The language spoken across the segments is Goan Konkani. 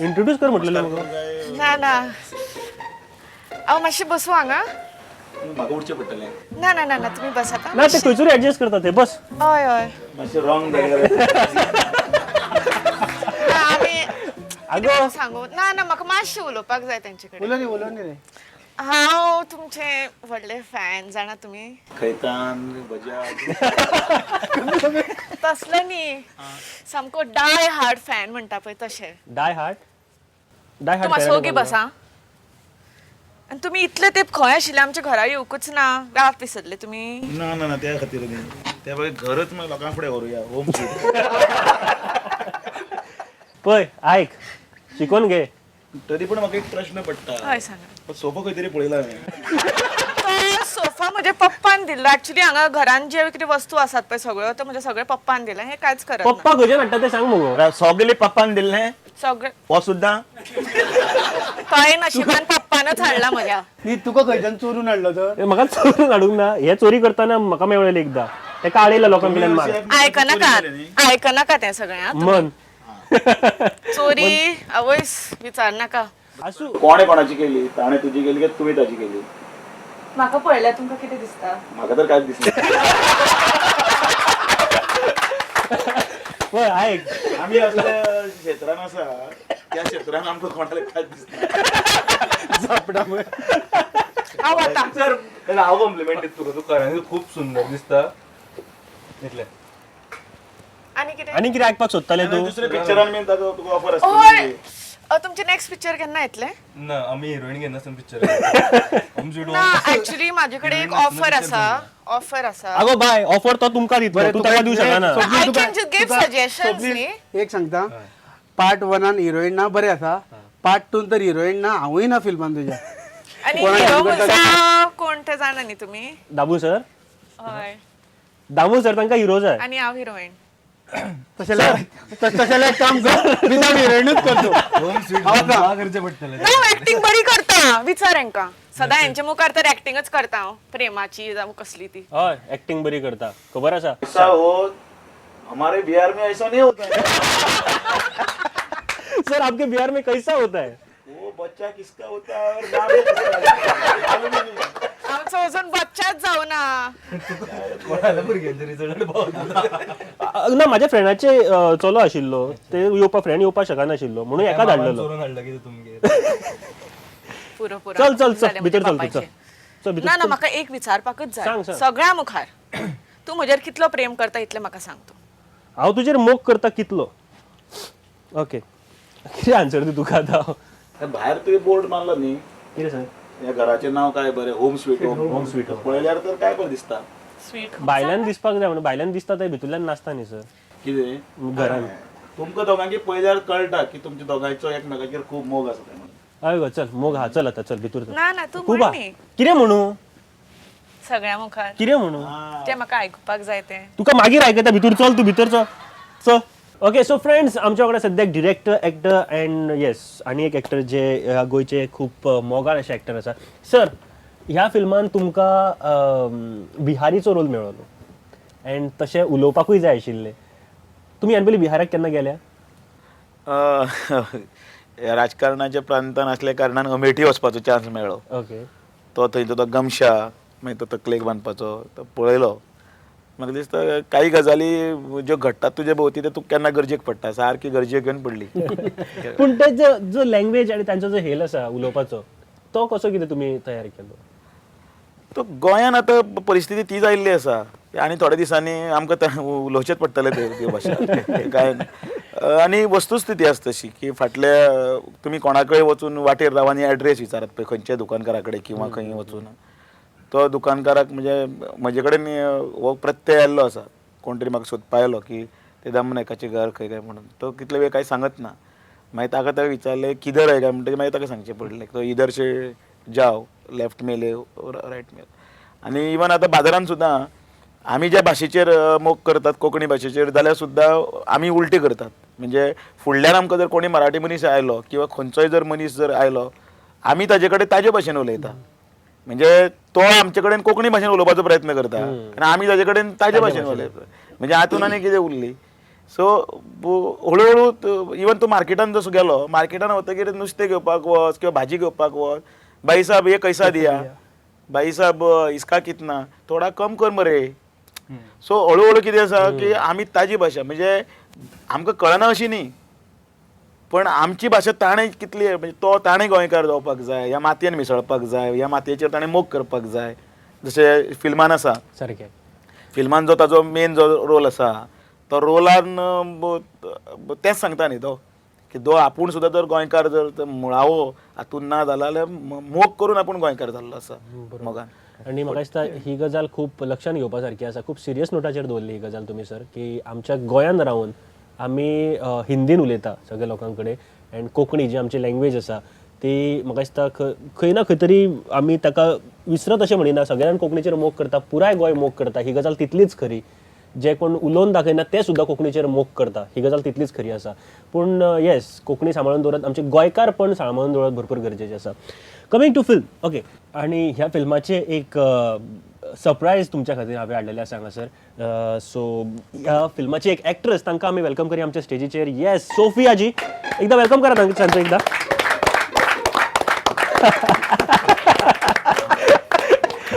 इंट्रोड्यूस कर म्हटलेलं मगो. ना ना, हांव मातशें बसूं हांगा? म्हाका उठचें पडटलें. ना ना ना ना, तुमी बसात आं. ना, ते खंयसर ऍडजस्ट करता ते, बस. हय हय. मातशें रॉंग जाल्यार. ना, आमी अगो. सांगू ना ना, म्हाका मातशें उलोवपाक जाय तेंचे कडेन. उलोवनी, उलोवनी रे. हांव तुमचे व्हडले फॅन जाणा तुमी. खैतान बजाज. तसले न्ही, सामको डाय हार्ड फॅन म्हणटा पळय तशें. डाय हार्ट, डाय तूं मातसो ओगी हार्ट. बसा. आनी तुमी इतले तेंप खंय आशिल्ले? आमच्या घरा येवकूच ना, रात विसरले तुमी? ना ना ना, त्या खातीर न्ही, त्या भायर घरच मागीर लोकां फुडें व्हरूया, होम स्वीट. पळय, आयक, शिकोवन घे. तरी पण म्हाका एक प्रश्न पडटा. हय, सांगा. सोफा खंय तरी पळयला हांवें. तो सोफा म्हज्या पप्पान दिल्लो. ऍक्च्युली हांगा घरान जे कितें वस्तू आसात पळय सगळ्यो, त्यो म्हज्या सगळे पप्पान दिला. हे कांयच करत ना. पप्पा खंयच्यान हाडटा ते सांग मगो. सगळे पप्पान दिल्लें. सगळे. हो सुद्दां. तोय नशिबान पप्पानच हाडला म्हज्या. न्ही, तुका खंयच्यान चोरून हाडलो तर? हे म्हाका चोरून हाडूंक ना. हे चोरी करताना म्हाका मेळ्ळें एकदां, तेका आडयला लोकां कडल्यान मार. आयकनाका, आयकनाका तें सगळें आं. मन. चोरी आवयस, विचारनाका. आसूं. कोणे कोणाची केली? ताणें तुजी केली काय तुवें ताजी केली? म्हाका पळयल्यार तुमकां कितें दिसता? म्हाका तर कांयच दिसना. पळय, आयक. आमी असल्या क्षेत्रान आसा, त्या क्षेत्रान आमकां कोणाला कांयच दिसना. हांव वता. सर, हांव कॉम्प्लिमेंट दिता तुका, तूं खऱ्यांनीच खूब सुंदर दिसता इतलें. आनी कितें? आनी कितें आयकपाक सोदताले तूं? दुसऱ्या पिक्चरान बीन ताका तुका ऑफर हय. आसतली. तुमचे नेक्स्ट पिक्चर केन्ना येतलें? ना, आमी हिरोईन घेनासतना पिक्चर. ना, ऍक्च्युली माझे कडेन एक ऑफर आसा, ऑफर आसा. अगो बाय, ऑफर तो तुमकां दितलो, तूं ताका दिवंक शकना. I can just give suggestions, न्ही? एक सांगता, पार्ट वनान हिरोईन ना, बरें आसा. पार्ट टून तर हिरोईन ना, हांवूय ना फिल्मान तुज्या. आनी कोणाक हिरो करता? म्हजो कोण ते जाणा न्ही तुमी? दामू सर. हय. दामू सर, तांकां हिरो जाय. आनी हांव हिरोईन. तशें जाल्यार एक काम कर, विदाउट हिरोईनूच करतो. होम स्वीट करचें पडटलें. ना, हांव ऍक्टींग बरी करता, विचार हेंकां. सदां हेंच्या मुखार तर ऍक्टिंगच करता हांव, प्रेमाची जावं कसली ती. हय, ऍक्टिंग बरी करता, खबर आसा. ऐसा हो हमारे बिहार में ऐसा नहीं होता है. सर, आपके बिहार में कैसा होता है? वो बच्चा किसका होता है और नाम किसका है? मालूम ही नहीं. आमचो अजून बच्चाच जावना. कोणाला भुरग्यांचे रिजल्ट पावता. ना, माझ्या फ्रेंडाचे चलो आशिल्लो, ते येवपा फ्रेंड येवपाक शकनाशिल्लो म्हणून एका धाडलेलो. चोरून हाडलं कितें तुमगेर? पुरो पुरो. चल चल चल. जालें भितर म्हज्या चल तूं, चल. बापायचें. चल भितर. ना ना, चल. म्हाका एक विचारपाकच सांग, जाय सांग. सगळ्या मुखार, तूं म्हजेर कितलो प्रेम करता इतलें म्हाका सांग तूं. हांव तुजेर मोग करता कितलो? ओके, कितें आन्सर दी तुका आतां हांव? भायर तुवें बोर्ड मारला न्ही? कितें सर? ह्या घराचें नाव काय बरें, home sweet home. Home sweet home. पळयल्यार तर काय बरें दिसता. स्वीट. भायल्यान दिसपाक जाय म्हणून. भायल्यान दिसता ते, भितूरल्यान नासता न्ही सर. कितें? घरान. तुमकां दोगांकी पळयल्यार कळटा की तुमच्या दोगांयचो एकमेकाचेर खूब मोग आसा ते म्हणून. हय गो, चल, मोग हा, चल आतां, चल भितर चल. ना ना, तूं खूब म्हण हा. न्ही. कितें म्हणू? सगळ्या मुखार. कितें म्हणू? तें म्हाका आयकुपाक जाय तें. तुका मागीर आयकता, भितर चल तूं, भितर चल, चल. ओके, सो फ्रेंड्स, आमच्या वांगडा सद्याक डिरेक्टर, एक्टर अँड येस, आनी एक एक्टर जे गोंयचे खूब मोगाळ अशे एक्टर आसा. सर, ह्या फिल्मान तुमकां बिहारीचो रोल मेळ्ळो अँड तशें उलोवपाकूय जाय आशिल्लें. तुमी ह्यान पयलीं बिहाराक केन्ना गेल्या? राजकारणाच्या प्रांतान असल्या कारणान अमेठी वचपाचो चान्स मेळ्ळो. तो थंयचो तो गमशा, मागीर तो तकलेक बांदपाचो तो पळयलो. म्हाका दिसता काही गजाली ज्यो घडटात तुजे भोंवती ते तुका केन्ना गरजेक पडटा, सारकी गरजेक येवन पडली. पूण ते जो जो लँग्वेज आनी तांचो जो हेल आसा उलोवपाचो, तो कसो कितें तुमी तयार केलो? तो गोंयान आतां परिस्थिती तीच आयिल्ली आसा आनी थोड्या दिसांनी आमकां ते उलोवचेंच पडटलें ते ती भाशा, काय ना. आनी वस्तुस्थिती आसा तशी की फाटल्या तुमी कोणाकय वचून वाटेर राव आनी एड्रेस विचारात पळय खंयच्या दुकानकारा कडेन किंवा खंय वचून, तो दुकानकाराक म्हणजे म्हजे कडेन हो प्रत्यय आयिल्लो आसा, कोण तरी म्हाका सोदपा आयलो की ते दामू नायकाचें घर खंय काय म्हणून, तो कितले वेळ कांय सांगत ना. मागीर ताका तें विचारलें किधर आहे काय म्हणटकीर मागीर ताका सांगचें पडलें तो इधर से जाव, लेफ्ट मेले, रायट मेले. आनी इवन आतां बाजारान सुद्दां आमी ज्या भाशेचेर मोग करतात, कोंकणी भाशेचेर, जाल्यार सुद्दां आमी उल्टी करतात. म्हणजे फुडल्यान आमकां जर कोणी मराठी मनीस आयलो किंवा खंयचोय जर मनीस जर आयलो, आमी ताजे कडेन ताजे भाशेन उलयता. म्हणजे तो आमचे कडेन कोंकणी भाशेन उलोवपाचो प्रयत्न करता आनी आमी ताजे कडेन ताजे भाशेन उलयता. म्हणजे हातून आनी कितें उरली? सो हळूहळू इवन तूं मार्केटान जसो गेलो, मार्केटान वतकीर नुस्तें घेवपाक वच किंवा भाजी घेवपाक वच, भाई साहब ये कैसा दिया, भाई साहब इसका कितना, थोडा कम कर मरे. सो हळूहळू कितें आसा की आमी ताजी भाशा म्हणजे आमकां कळना अशी न्ही, पण आमची भाशा ताणें कितली म्हणजे तो ताणें गोंयकार जावपाक जाय, ह्या मातयेन मिसळपाक जाय, ह्या मातयेचेर ताणें मोग करपाक जाय. जशें फिल्मान आसा, सारकें. फिल्मान जो ताजो मेन जो रोल आसा तो रोलान तेंच सांगता न्ही तो की दो आपूण सुद्दां जर गोंयकार जर तो मुळावो हातून ना जाला जाल्यार मोग करून आपूण गोंयकार जाल्लो आसा मोगान. आनी म्हाका दिसता ही गजाल खूब लक्षांत घेवपा सारकी आसा. खूब सिरियस नोटाचेर दवरली ही गजाल तुमी सर, की आमच्या गोंयांत रावन आमी हिंदीन उलयता सगळ्या लोकां कडेन, एंड कोंकणी जी आमची लँग्वेज आसा ती म्हाका दिसता खंय ना खंय तरी आमी ताका विसरत अशें म्हणिना. सगळे जाण कोंकणीचेर मोग करता, पुराय गोंय मोग करता, ही गजाल तितलीच खरी. जे कोण उलोवन दाखयना ते सुद्दां कोंकणीचेर मोग करता, ही गजाल तितलीच खरी आसा. पूण येस, कोंकणी सांबाळून दवरत, आमचें गोंयकारपण सांबाळून दवरप भरपूर गरजेचें आसा. कमींग टू फिल्म, ओके, आनी ह्या फिल्माचें एक सरप्रायज तुमच्या खातीर हांवें हाडलेलें आसा हांगासर. सो ह्या फिल्माची एक एक्ट्रस, तांकां आमी welcome करया आमच्या स्टेजीचेर. येस, सोफिया जी, एकदा welcome करा तांकां तांचो एकदा.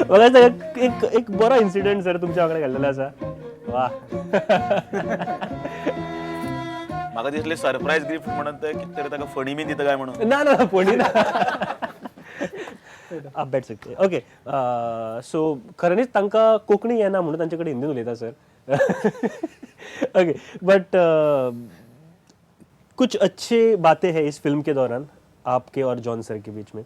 म्हाका दिसता एक एक बरो इन्सिडंट सर तुमच्या वांगडा घडलेलो आसा. वा. म्हाका दिसलें सरप्रायज गिफ्ट म्हणून ते कितें तरी ताका फणी बीन दिता काय म्हणून. ना ना, फोंडी ना, आप बैठ सकते. ओके, सो खऱ्यांनीच तांकां कोंकणी येना म्हणून तांचे कडेन हिंदीन उलयता सर. ओके, बट कुछ अच्छी बातें हैं इस फिल्म के दौरान आपके और जॉन सर के बीच में,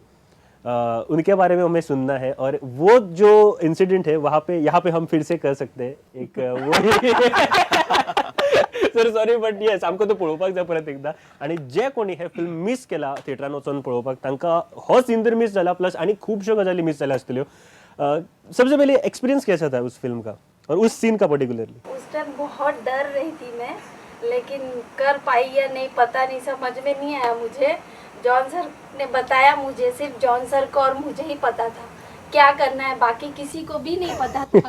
उनके बारे में हमें सुनना है. और वो जो इंसिडेंट है वहाँ पे, यहाँ पे हम फिर से कर सकते हैं एक वो. सर सॉरी, बट येस, आमकां तो पळोवपाक जाय परत एकदा. आनी जे कोणी हे फिल्म मिस केला थिएटरान वचोन पळोवपाक, तांकां हो सीन तर मिस जाला, प्लस आनी खुबश्यो गजाली मिस जाल्या आसतल्यो. सबसे पहले एक्सपिरियंस कैसा था उस फिल्म का और उस सीन का पर्टिकुलरली? उस टाइम बहुत डर रही थी मैं, लेकिन कर पाई या नहीं पता नहीं, समझ में नहीं आया मुझे. जॉन सर ने बताया मुझे, सिर्फ जॉन सर को और मुझे ही पता था क्या करना है, बाकी किसी को भी नहीं पता था.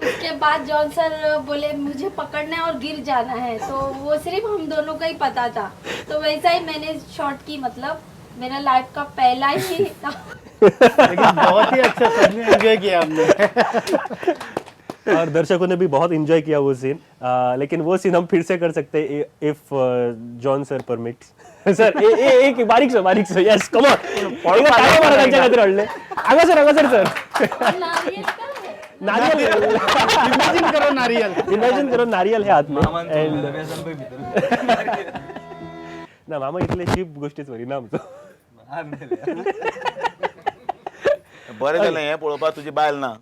उसके बाद जॉन सर बोले मुझे पकड़ना है और गिर जाना है, तो वो सिर्फ हम दोनों का ही पता था. तो वैसा ही मैंने शॉट की, मतलब मेरा लाइफ का पहला ही था. लेकिन बहुत ही अच्छा, सबने एंजॉय किया हमने. और दर्शकों ने भी बहुत एंजॉय किया वो सीन, लेकिन वो सीन हम फिर से कर सकते हैं if John sir permit. Sir, एक बारीक सो, बारीक सो. येस, कम ऑन, तांच्या खातीर हाडले हांगासर, हांगासर सर. नारियल का है. नारियल. इमेजिन करो नारियल. इमेजिन करो नारियल हे हात में. मामान चोरलेलं व्यसन पळय भितर. ना मामा इतले चीप गोष्टीच व्हरिना आमचो. आमगेले. बरें जालें हें पळोवपाक तुजी बायल ना.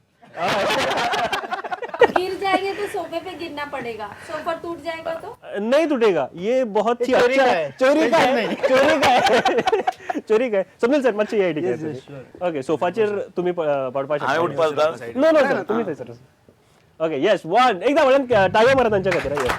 गिर जाएंगे तो सोफे पे गिरना पड़ेगा, सोफा टूट जाएगा तो. नहीं टूटेगा, ये बहुत ही ये चोरी अच्छा का है. है. चोरी का है, चोरी का है, चोरी का है. समजेल सर, मातशें हे ठीक. ओके, सोफाचेर तुम्ही पडपाक हांवें शकता. उठपाक जाता. नो नो सर, तुम्ही थंयसर. ओके, येस, वन, एकदा म्हणून टाळयो मारा तांच्या खातीर. Yes.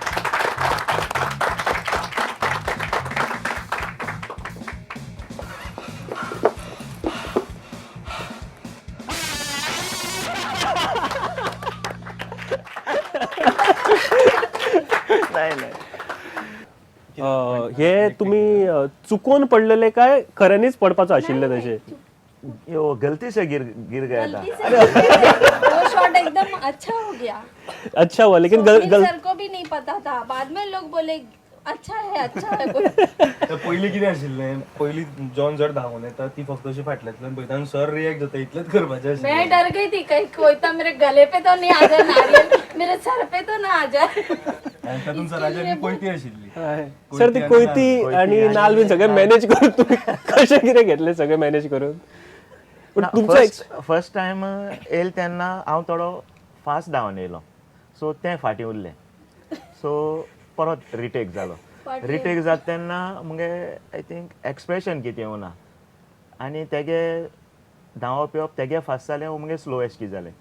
नाही नाही. हे तुम्ही चुकोन पडलेले काय खऱ्यांनीच पडपाचो आशिल्ले तशें? ये वो गलती से गिर गिर गया था. गलती से वो शॉट एकदम अच्छा हो गया. अच्छा हुआ, लेकिन गल, स्वप्निल गल, सर को भी नहीं पता था, बाद में लोग बोले अच्छा है, अच्छा है बोले. तर पयलीं कितें आशिल्लें, पयलीं जॉन सर धांवून येता ती फक्त अशी फाटल्यांतल्यान पळयता आनी सर रिएक्ट जाता, इतलेंच करपाचें मैं आशिल्लें. डर गई थी कहीं कोई तो मेरे गले पे तो नहीं आ जाए, नारियल मेरे सर पे तो ना आ जाए. आनी तातूंत सराची आनी कोयती आशिल्ली. सर, ती कोयती आणि नाल बीन सगळें मॅनेज करून तुम्ही कशें कितें घेतलें सगळें मॅनेज करून? पण तुमचो फर्स्ट टायम येयल तेन्ना हांव थोडो फास्ट धांवन येयलो, सो तें फाटीं उरलें. सो परत रिटेक जालो. रिटेक जाता तेन्ना मुगे I think expression कितें येवना आनी तेगे धांवप येवप तेगे फास्ट जालें, मुगे स्लो एशकी जालें.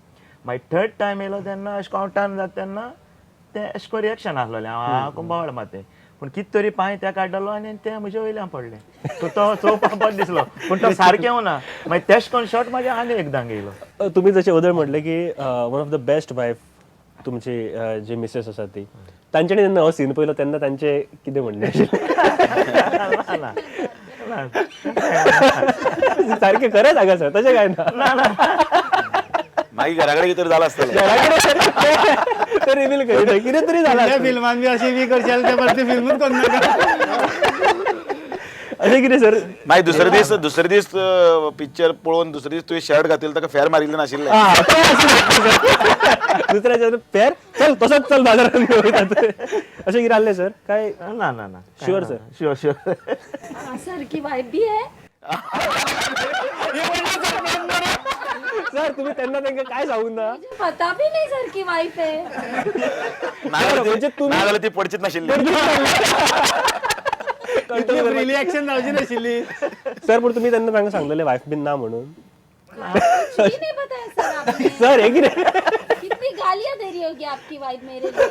मागीर थर्ड टायम येयलो तेन्ना अशें हांव टर्न जाता तेन्ना तें अशें करून रिएक्शन आसलोलें, हांव बोवाळ मारतें, पूण कितें तरी पांय त्या काडलो आनी तें म्हजे वयल्यान पडलें. सो तो चोवपाक बरो दिसलो, पूण तो सारकें येवना. मागीर तेश कोन शॉट म्हाजे आनी एकदां येयलो. तुम्ही जशें वदळ म्हटलें की one of the best wife तुमची जी मिसेस आसा ती, तांच्यानी जेन्ना हो सीन पळयलो तेन्ना तांचे कितें म्हणणें आशिल्लें? सारकें खरें सांगा सर, तशें काय ना. मागीर घरा कडेन कितें तरी जालां आसतलें. घराकडेन ते रिवील करिना, कितें तरी जालां त्या आसतलें. फिल्मान बी अशें बी करचें जाल्यार ते परतें फिल्मूच करनाका. अशें कितें सर? मागीर दुसरे दीस पिक्चर पळोवन दुसरे दीस तुवें शर्ट घातिल्लें ताका फेर मारिल्लें नाशिल्लें. हा, तें आशिल्लें. दुसऱ्याच्या फेर चल तसोच चल बाजारात वयतात, अशें कितें आहलें सर काय? ना ना ना. Sure, sir. Sure sure. हाँ, सर की वाइफ भी है. सर, तुम्ही त्यांना तांकां काय सांगून ना? मुझे पता भी नहीं सर की वाइफ है. नाजाल्यार म्हणजे तुम्ही- नाजाल्यार ती पडचीच नाशिल्ली. इतली रिएक्शन जावची नाशिल्ली. सर, पूण तुमी तेन्ना तांकां सांगलेले वायफ बीन ना म्हणून? कुछ भी नहीं बताया सर आपने. सर, हे कितें? कितनी गालियां दे रही होगी आपकी वाइफ मेरे लिए.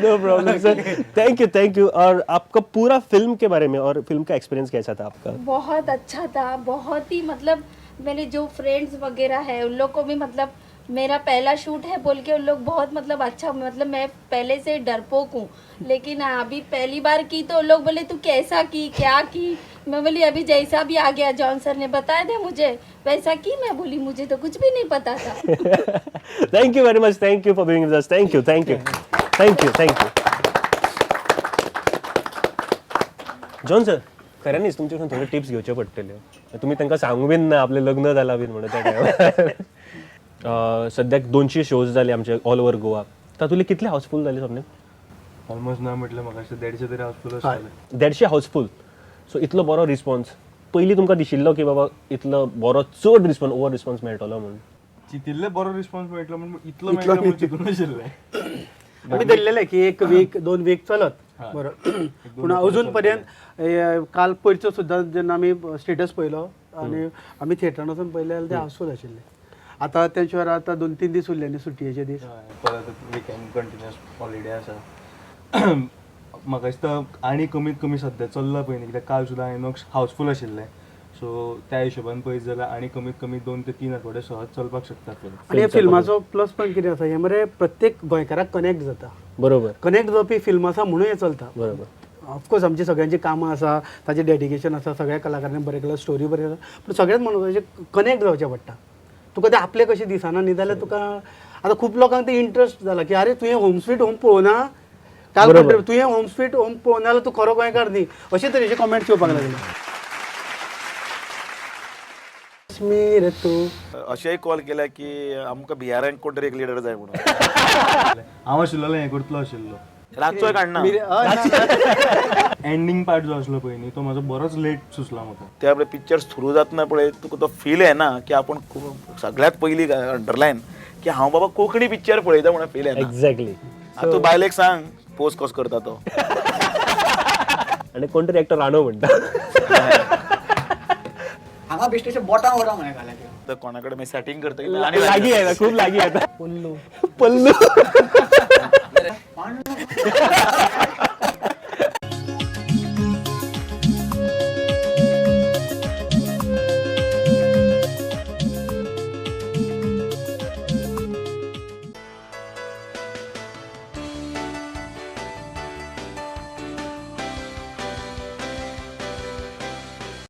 No problem sir, thank you, thank you. और आपका पूरा फिल्म के बारे में और फिल्म का एक्सपीरियंस कैसा था आपका? बहुत अच्छा था, बहुत ही. मतलब मेरे जो फ्रेंड्स वगैरह है उन लोग को भी, मतलब मेरा पहला शूट है बोल के उन लोग बहुत मतलब अच्छा, मतलब मैं पहले से डरपोक हूँ, लेकिन अभी पहली बार की तो उन लोग बोले, तू कैसा की, क्या की? मैं बोली, अभी जैसा भी आ गया, जॉन सर ने बताया थे मुझे, वैसा की. मैं बोली, मुझे तो कुछ भी नहीं पता था. Thank you very much, thank you for being with us. Thank you, thank you, thank you, thank you. John sir, खऱ्यांनीच तुमचे कडसून थोड्यो टिप्स घेवच्यो पडटल्यो. तुमी तांकां सांगू बीन ना आपलें लग्न जालां बीन म्हणून त्या टायमार. सद्याक 200 शोज जाले आमचे ऑल ओवर गोवा, तातूंतले कितले हाऊसफूल जाले स्वप्नील? ऑलमोस्ट ना म्हटलं म्हाका अशें 150 तरी हाऊसफूल आसतलें. 150 हाऊसफूल. सो इतलो बरो रिस्पॉन्स, पयलीं तुमकां दिशिल्लो की बाबा इतलो बरो चड रिस्पॉन्स, ओवर रिस्पॉन्स मेळटलो म्हणून? चितिल्ले बरो रिस्पॉन्स मेळटलो म्हण, इतलो मेळटलो म्हण चिंतून नाशिल्लें. आमी धरलेलें की एक वीक 2 वीक चलत बरो, पूण अजून पर्यंत काल पयरचो सुद्दां जेन्ना आमी स्टेटस पळयलो आनी आमी थिएटरान वचून पळयलें जाल्यार ते हाऊसफूल आशिल्ले. आतां तेंच्या शिवाय आतां 2-3 दीस उरले न्ही सुटयेचे दीस. हय, परत विकेंड कंटिन्युअस हॉलिडे आसा. म्हाका दिसता आनी कमीत कमी सद्या चल्ला पळय न्ही, कित्याक काल सुद्दां आयनॉक्स हाऊसफूल आशिल्लें, सो त्या हिशोबान पळयत जाल्यार आनी कमीत कमी 2 ते 3 आठवडे सहज चलपाक शकता फिल्म. आनी ह्या फिल्माचो प्लस पॉयंट कितें आसा, हें मरे प्रत्येक गोंयकाराक कनेक्ट जाता. कनेक्ट जावपी फिल्म आसा म्हणून हें चलता. ऑफकोर्स आमची सगळ्यांची कामां आसा, ताचें डेडिकेशन आसा, सगळ्या कलाकारांनी बरें केलां, स्टोरी बरी आसा, पूण सगळ्यात म्हत्वाचें कनेक्ट जावचें पडटा. तुका तें आपलें कशें दिसना न्ही जाल्यार तुका आतां खूब लोकांक ते इंट्रस्ट जाला की अरे, तुवें होम स्वीट होम पळोवना काल, तुवें होम स्वीट होम पळोवना जाल्यार तूं खरो गोंयकार न्ही, अशे तरेचे कॉमेंट्स येवपाक लागले. काश्मीर तूं. अशेंय कॉल केल्या की आमकां बिहारान कोण तरी एक लिडर जाय म्हणून. हांव आशिल्लो हें करतलो आशिल्लो. रातचोय काडना. एंडींग पार्ट जो आसलो पळय न्ही, तो म्हाजो बरोच लेट सुचला म्हाका. ते आपले पिक्चर सुरू जातना पळय तुका तो फील येना की आपूण सगळ्यात पयली अंडरलायन की हांव बाबा कोंकणी पिक्चर पळयता म्हणून फील येना. आतां तूं बायलेक सांग पोस्ट कसो करता तो. आणि कोण तरी एकटो राणो म्हणटा. हांगा बेश्टेचे बोटां बोटां म्हळें घालें. तर कोणा कडेन सेटिंग करता आनी लागीं येता, खूब लागीं येता. पल्लू. पल्लू.